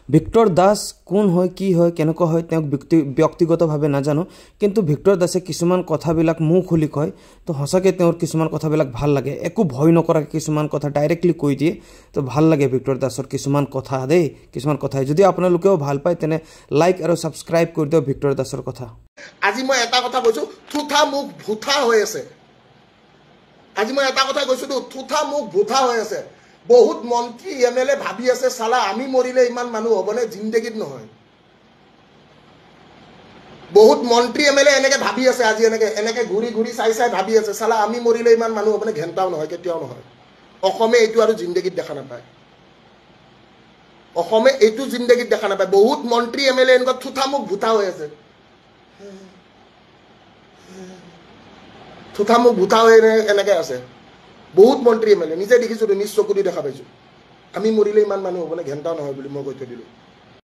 Victor Das কোন হয়, কি হয়, কেনেকুৱা হয় তেওঁক ব্যক্তিগতভাৱে নাজানো, কিন্তু ভিক্টৰ দাসে কিছুমান কথাবিলাক মুখ খুলি কয়। তো সঁচাকৈ তেওঁৰ কিছুমান কথাবিলাক ভাল লাগে, একো ভয় নকৰাকৈ কিছুমান কথা ডাইৰেক্টলি কৈ দিয়ে। তো ভাল লাগে ভিক্টৰ দাসৰ কিছুমান কথা দেই, কিছুমান কথাই। যদি আপোনালোকেও ভাল পায় তেনে লাইক আৰু ছাবস্ক্ৰাইব কৰি দিয়ক ভিক্টৰ দাসৰ কথা। আজি মই এটা কথা কৈছোঁ, থুথা মুখ ভুথা হৈ আছে। আজি মই এটা কথা কৈছোঁ, থুথা মুখ ভুথা হৈ আছে। বহুত মন্ত্ৰী এম এল এ ভাবি আছে, চালা আমি মৰিলে ইমান মানুহ হ'বনে? জিন্দেগীত নহয়। বহুত মন্ত্ৰী এম এল এ এনেকে ভাবি আছে, আজি এনেকে এনেকে ঘূৰি ঘূৰি চাই চাই ভাবি আছে, চালা আমি মৰিলে ইমান মানুহ হ'বনে? ঘেণ্টাও নহয়, কেতিয়াও নহয়। অসমে এইটো আৰু জিন্দেগীত দেখা নাপায়, অসমে এইটো জিন্দেগীত দেখা নাপায়। বহুত মন্ত্ৰী এম এল এ এনেকুৱা থুথা মুখ ভুথা হৈ আছে, থুথা মুখ ভুথা হৈ এনেকে আছে। বহুত মন্ত্ৰী এম এল এ, নিজে দেখিছোঁ, নিজ চকু দি দেখা পাইছোঁ। আমি মৰিলে ইমান মানুহ হ'বনে? ঘেণ্টাও নহয় বুলি মই কৈ থৈ দিলোঁ।